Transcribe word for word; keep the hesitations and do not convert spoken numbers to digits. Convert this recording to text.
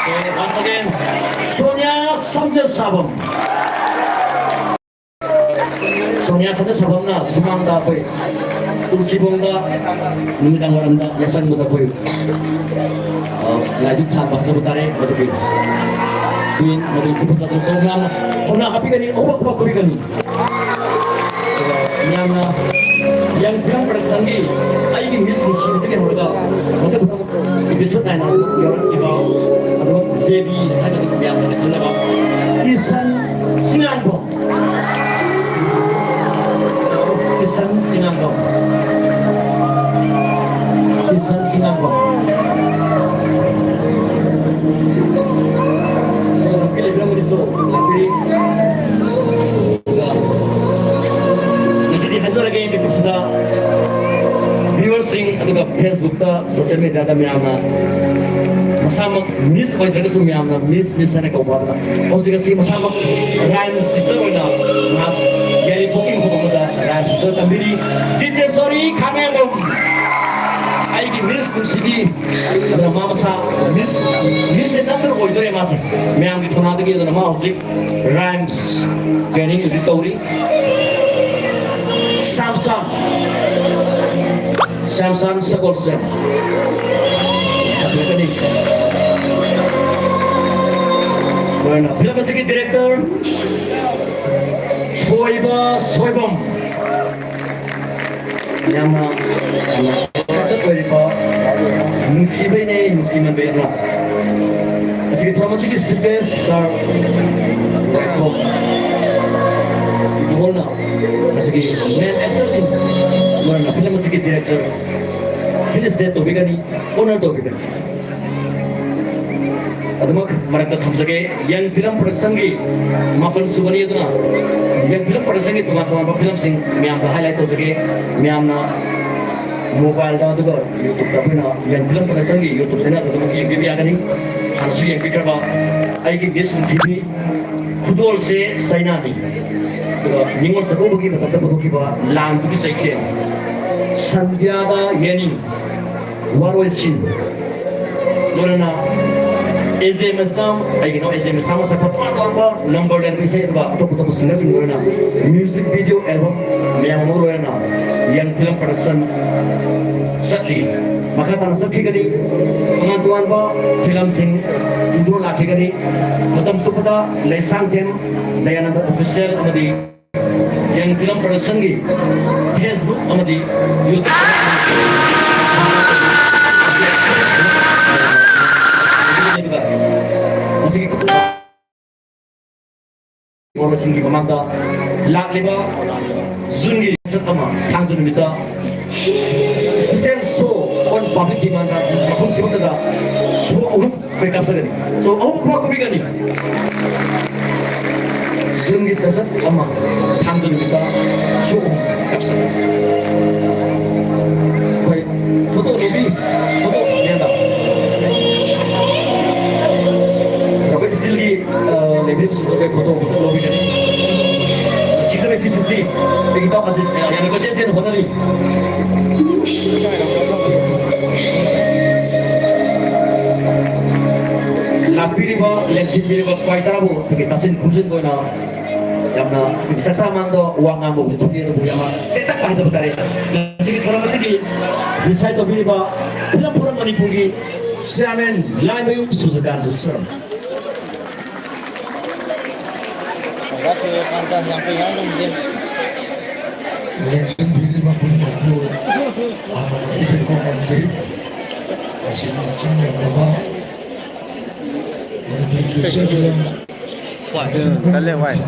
Once again, Sonia Samjasabam. Sonia Samjasabamꯅ ꯁꯨꯃꯥꯡꯗ ꯑꯩꯈꯣꯏ ꯇꯨꯜꯁꯤꯕꯣꯡꯗ ꯅꯨꯃꯤꯗꯥꯡ ꯋꯥꯏꯔꯝꯗ ꯌꯥꯆꯪꯕꯗ ꯑꯩꯈꯣꯏ, ꯑ, ꯂꯥꯏꯗꯨꯛ ꯊꯥꯟꯕ ꯍꯥꯏꯖꯕ ꯇꯥꯔꯦ꯫ ꯃꯗꯨꯒꯤ ꯇꯨꯌꯦꯟ, ꯃꯗꯨꯒꯤ ꯈꯨꯕꯁ ꯑꯗꯨ ꯁꯣꯝ ꯃꯌꯥꯝꯅ ꯍꯧꯅ ꯍꯥꯞꯄꯤꯒꯅꯤ, ꯑꯍꯨꯝꯂꯛ ꯈꯨꯕꯛ ꯈꯨꯕꯤꯒꯅꯤ꯫ ꯑꯗꯨꯒ ꯃꯌꯥꯝꯅ ꯌꯪ ꯐꯤꯂꯝ ꯄ꯭ꯔꯗꯛꯁꯟꯒꯤ ꯑꯩꯒꯤ ꯃꯤꯁ ꯅꯨꯡꯁꯤꯕꯗꯒꯤ ꯍꯧꯔꯒ ꯃꯊꯪ ꯃꯊꯪ ꯏꯄꯤꯁꯣꯗ ꯅꯥꯏꯅ ꯌꯧꯔꯛꯈꯤꯕ ꯑꯗꯨꯒ ꯖꯦꯕꯤ ꯍꯥꯏꯅ ꯃꯌꯥꯝꯅ ꯈꯪꯅꯕ ꯏꯁꯟ ꯆꯤꯡꯂꯥꯡꯕꯝ꯫ ꯏꯁꯟ ꯆꯤꯡꯂꯥꯡꯕꯝ꯫ ꯏꯁꯟ ꯆꯤꯡꯂꯥꯡꯕꯝ꯫ ꯁꯣꯝ ꯂꯥꯛꯄꯤꯔꯤꯕ ꯃꯅꯤꯁꯨ ꯂꯥꯛꯄꯤꯔꯤ꯫ ꯑꯗꯨꯒ ꯉꯁꯤꯗꯤ ꯍꯥꯏꯖꯔꯒꯦ, YouTubeꯁꯤꯗ viewersꯁꯤꯡ, ꯑꯗꯨꯒ Facebookꯇ, social mediaꯗ ꯃꯌꯥꯝꯅ ꯃꯁꯥꯃꯛ ꯃꯤꯁ ꯑꯣꯏꯗ꯭ꯔꯒꯁꯨ ꯃꯌꯥꯝꯅ ꯃꯤꯁ, ꯃꯤꯁ ꯍꯥꯏꯅ ꯀꯧꯕ ꯑꯗꯨꯅ ꯍꯧꯖꯤꯛ ꯑꯁꯤ ꯃꯁꯥꯃꯛ rhymes teacher ꯑꯣꯏꯅ ꯃꯍꯥꯛ ꯌꯥꯏꯔꯤꯄꯣꯛꯀꯤ ꯃꯐꯝ ꯑꯃꯗ rhymes teacher ꯇꯝꯕꯤꯔꯤ꯫ ꯖꯤꯇꯦꯁꯣꯔꯤ ꯈꯥꯃꯦꯟꯕꯝ, ꯑꯩꯒꯤ ꯃꯤꯁ ꯅꯨꯡꯁꯤꯕꯤ꯫ ꯑꯗꯨꯅ ꯃꯥ ꯃꯁꯥ ꯃꯤꯁ, ꯃꯤꯁꯁꯦ ꯅꯠꯇ꯭ꯔ ꯑꯣꯏꯗꯣꯔꯦ ꯃꯥꯁꯦ, ꯃꯌꯥꯝꯒꯤ ꯊꯧꯅꯥꯗꯒꯤ꯫ ꯑꯗꯨꯅ ꯃꯥ ꯍꯧꯖꯤꯛ rhymes training ꯍꯧꯖꯤꯛ ꯇꯧꯔꯤ꯫ ꯁꯥꯝꯁꯥꯟ, ꯁꯥꯝꯁꯥꯟ ꯁꯒꯣꯜꯁꯦ꯫ ꯂꯣꯏꯅ ꯐꯤꯂꯝ ꯑꯁꯤꯒꯤ director ꯊꯣꯏꯕ ꯁꯣꯏꯕꯝ꯫ ꯌꯥꯝꯅ, ꯌꯥꯝꯅ excited ꯑꯣꯏꯔꯤꯕ ꯅꯨꯡꯁꯤꯕꯩꯅꯦ, ꯅꯨꯡꯁꯤꯃꯟꯕꯩ ꯑꯃ꯫ ꯑꯁꯤꯒꯤ ꯊꯧꯔꯝ ꯑꯁꯤꯒꯤ chief guest sir ꯋꯥꯏꯈꯣꯝ ꯏꯕꯨꯡꯉꯣꯅ ꯃꯁꯤꯒꯤ main actorꯁꯤꯡ, ꯂꯣꯏꯅ ꯐꯤꯂꯝ ꯑꯁꯤꯒꯤ director felicitate ꯇꯧꯕꯤꯒꯅꯤ, honor ꯇꯧꯕꯤꯒꯅꯤ꯫ ꯑꯗꯨꯃꯛ ꯃꯔꯛꯇ ꯊꯝꯖꯒꯦ꯫ ꯌꯪ ꯐꯤꯂꯝ ꯄ꯭ꯔꯗꯛꯁꯟꯒꯤ ꯃꯥꯄꯜ ꯁꯨꯕꯅꯤ ꯑꯗꯨꯅ ꯌꯪ ꯐꯤꯂꯝ ꯄ꯭ꯔꯗꯛꯁꯟꯒꯤ ꯇꯣꯉꯥꯟ ꯇꯣꯉꯥꯟꯕ ꯐꯤꯂꯝꯁꯤꯡ ꯃꯌꯥꯝꯗ highlight ꯇꯧꯖꯒꯦ꯫ ꯃꯌꯥꯝꯅ mobileꯗ ꯑꯗꯨꯒ YouTubeꯇ ꯑꯩꯈꯣꯏꯅ ꯌꯪ ꯐꯤꯂꯝ ꯄ꯭ꯔꯗꯛꯁꯟꯒꯤ YouTube channel ꯑꯗꯨꯃꯛ ꯌꯦꯡꯕꯤꯕ ꯌꯥꯒꯅꯤ꯫ ꯍꯥꯟꯅꯁꯨ ꯌꯦꯡꯕꯤꯈ꯭ꯔꯕ ꯑꯩꯒꯤ ꯃꯤꯁ ꯅꯨꯡꯁꯤꯕꯤ, ꯈꯨꯗꯣꯜꯁꯦ ꯆꯩꯅꯥꯅꯤ꯫ ꯑꯗꯨꯒ ꯅꯤꯉꯣꯜ ꯆꯥꯛꯀꯧꯕꯒꯤ ꯃꯇꯝꯗ ꯄꯨꯊꯣꯛꯈꯤꯕ ꯂꯥꯟꯗꯨꯒꯤ ꯆꯩꯊꯦꯡ, ꯁꯟꯙ꯭ꯌꯥꯗ ꯌꯦꯅꯤꯡ, ꯋꯥꯔꯣꯏꯁꯤꯟ, ꯂꯣꯏꯅꯅ ꯑꯦꯖꯦ ꯃꯦꯁꯅꯥꯝ, ꯑꯩꯒꯤ ꯏꯅꯥꯎ ꯑꯦꯖꯦ ꯃꯦꯁꯅꯥꯝ ꯃꯁꯛ ꯐꯖꯕ ꯇꯣꯉꯥꯟ ꯇꯣꯉꯥꯟꯕ ꯅꯝꯕꯔ ꯂꯩꯔꯕ ꯏꯁꯩ, ꯑꯗꯨꯒ ꯑꯇꯣꯞ ꯑꯇꯣꯞꯄ ꯁꯤꯡꯒꯔꯁꯤꯡꯒꯤ ꯑꯣꯏꯅ ꯃ꯭ꯌꯨꯖꯤꯛ ꯚꯤꯗꯤꯑꯣ ꯑꯦꯜꯕꯝ ꯃꯌꯥꯝ ꯑꯃ ꯂꯣꯏꯅꯅ ꯌꯪ ꯐꯤꯂꯝ ꯄ꯭ꯔꯗꯛꯁꯟ ꯆꯠꯂꯤ꯫ ꯃꯈꯥ ꯇꯥꯅ ꯆꯠꯈꯤꯒꯅꯤ꯫ ꯇꯣꯉꯥꯟ ꯇꯣꯉꯥꯟꯕ ꯐꯤꯂꯝꯁꯤꯡ ꯎꯗꯨꯅ ꯂꯥꯛꯈꯤꯒꯅꯤ꯫ ꯃꯇꯝ ꯆꯨꯞꯄꯗ ꯂꯩꯁꯥꯡꯊꯦꯝ ꯗꯌꯥꯅꯟꯗ ꯑꯣꯐꯤꯁꯤꯌꯦꯜ ꯑꯃꯗꯤ ꯌꯪ ꯐꯤꯂꯝ ꯄ꯭ꯔꯗꯛꯁꯟꯒꯤ Facebook ꯑꯃꯗꯤ YouTube ꯃꯁꯤꯒꯤ ꯃꯣꯔꯣꯁꯤꯡꯒꯤ ꯃꯃꯥꯡꯗ ꯂꯥꯛꯂꯤꯕ ꯖꯨꯟꯒꯤ ꯁꯠ ꯑꯃ ꯊꯥꯡꯖ ꯅꯨꯃꯤꯠꯇ special show on public demand ꯃꯐꯝ ꯁꯤꯃꯛꯇꯗ show ꯑꯍꯨꯝ ꯑꯩꯈꯣꯏ ꯀꯥꯞꯆꯒꯅꯤ꯫ So, ꯑꯍꯨꯝ ꯈꯨꯕꯥꯛ ꯈꯨꯕꯤꯒꯅꯤ꯫ ꯖꯨꯟꯒꯤ ꯆꯥꯁꯠ ꯑꯃ ꯊꯥꯡꯖ ꯅꯨꯃꯤꯠꯇ show ꯑꯍꯨꯝ ꯀꯥꯞꯆꯒꯅꯤ꯫ ꯑꯩꯈꯣꯏ ꯐꯣꯇꯣ ꯂꯧꯕꯤ, ꯐꯣꯇꯣ ꯂꯦꯟꯗ꯫ ꯑꯩꯈꯣꯏ ꯁ꯭ꯇꯤꯜꯒꯤ, ꯑ, ꯂꯩꯕꯤꯔꯤꯕꯁꯤꯡꯗꯣ ꯑꯩꯈꯣꯏ ꯐꯣꯇꯣ ꯈꯛꯇ ꯂꯧꯕꯤꯒꯅꯤ꯫ ꯁꯤꯛꯁꯇꯤ ꯁꯤꯛꯁꯇꯤ, ꯑꯩꯒꯤ ꯏꯇꯥꯎ ꯑꯁꯤ ꯌꯥꯝꯅ ꯀꯣꯏꯆꯦꯟ ꯆꯦꯟꯅ ꯍꯣꯠꯅꯔꯤ꯫ ꯂꯥꯛꯄꯤꯔꯤꯕ, ꯂꯦꯡꯁꯤꯟꯕꯤꯔꯤꯕ ꯈ꯭ꯋꯥꯏ ꯇꯔꯥꯕꯨ ꯑꯩꯈꯣꯏꯒꯤ ꯇꯥꯁꯤꯟ ꯈꯣꯝꯖꯤꯟꯕ ꯑꯣꯏꯅ ꯌꯥꯝꯅ ꯆꯥꯛꯆꯥ ꯃꯥꯡꯗ ꯋꯥ ꯉꯥꯡꯕꯕꯨꯗꯤ ꯊꯣꯛꯑꯦ, ꯑꯗꯨꯕꯨ ꯌꯥꯝꯅ ꯇꯦꯟꯇꯛꯄ ꯍꯥꯏꯖꯕ ꯇꯥꯔꯦ꯫ ꯉꯁꯤꯒꯤ ꯊꯧꯔꯝ ꯑꯁꯤꯒꯤ decide ꯇꯧꯕꯤꯔꯤꯕ ꯐꯤꯂꯝ ꯐꯣꯔꯝ ꯃꯅꯤꯄꯨꯔꯒꯤ chairman ꯂꯥꯏꯃꯌꯨꯝ ꯁꯨꯖꯀꯥꯟꯇ sir꯫ ꯑꯣꯖꯥꯁꯨ ꯀꯥꯟꯇ ꯌꯥꯝ ꯀꯨꯏꯅ ꯂꯩꯔꯝꯗꯦ꯫ ꯂꯦꯡꯁꯤꯟꯕꯤꯔꯤꯕ ꯄꯨꯝꯅꯃꯛꯄꯨ ꯍꯥꯟꯅ ꯃꯊꯤꯗ ꯀꯣꯛ ꯉꯝꯖꯔꯤ꯫ ꯃꯁꯤꯒꯤ ꯆꯤꯡ ꯌꯦꯡꯂꯕ ꯃꯅꯤꯄꯨꯔꯒꯤ ꯐꯤꯂꯝ ꯀꯜꯂꯦ ꯋꯥꯏ꯫